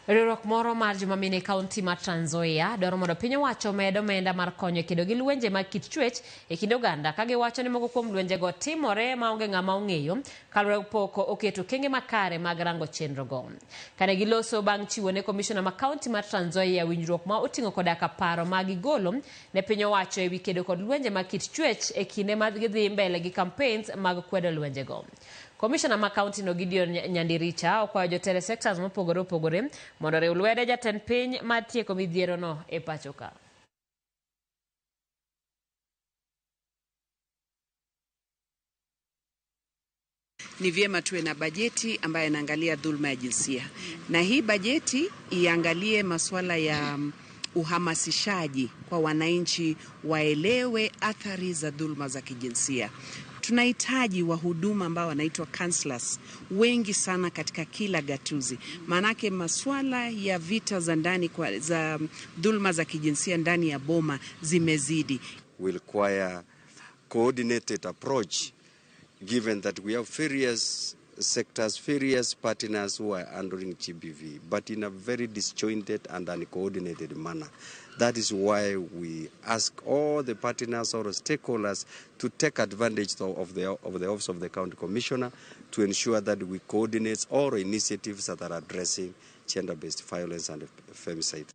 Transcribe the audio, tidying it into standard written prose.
Riwruok moro mar joma mine e kaunti mar Trans Nzoia dwaro mondo piny owacho omed omenda mar konyo e kedo gi lwenje mag kit chwech e kind oganda ka giwacho ni moko kuom lwenjego timore maonge ng'ama ong'eyo kaluwore pok oketo okenge makare mag rango chenrogo. Kane giloso bang' chiwo ne komishona ma kaunti mar Trans Nzoia winjruok ma oting'o koda ka paro ma gigolo ne piny owacho ewi kedo kod lwenje mag kit chwech e kinde ma gidhi mbele gi campaigns mag kwedo lwenjego. Komishona ma kaunti no Gideon Nyandiricha okwayo jotelo e sectors mopogore opogore mondo oriw lwedo jatend piny mar tieko midhiero no e pacho ka. Ni vyema tuwe na bajeti ambayo inaangalia dhulma ya jinsia, na hii bajeti iangalie masuala ya uhamasishaji kwa wananchi waelewe athari za dhulma za kijinsia. Tunahitaji wahuduma ambao wanaitwa counselors wengi sana katika kila gatuzi, maanake masuala ya vita za ndani kwa, za dhulma za kijinsia ndani ya boma zimezidi. Will require coordinated approach given that we have various sectors, various partners who are handling GBV, but in a very disjointed and uncoordinated manner. That is why we ask all the partners or stakeholders to take advantage of the Office of the County Commissioner to ensure that we coordinate all initiatives that are addressing gender-based violence and femicide.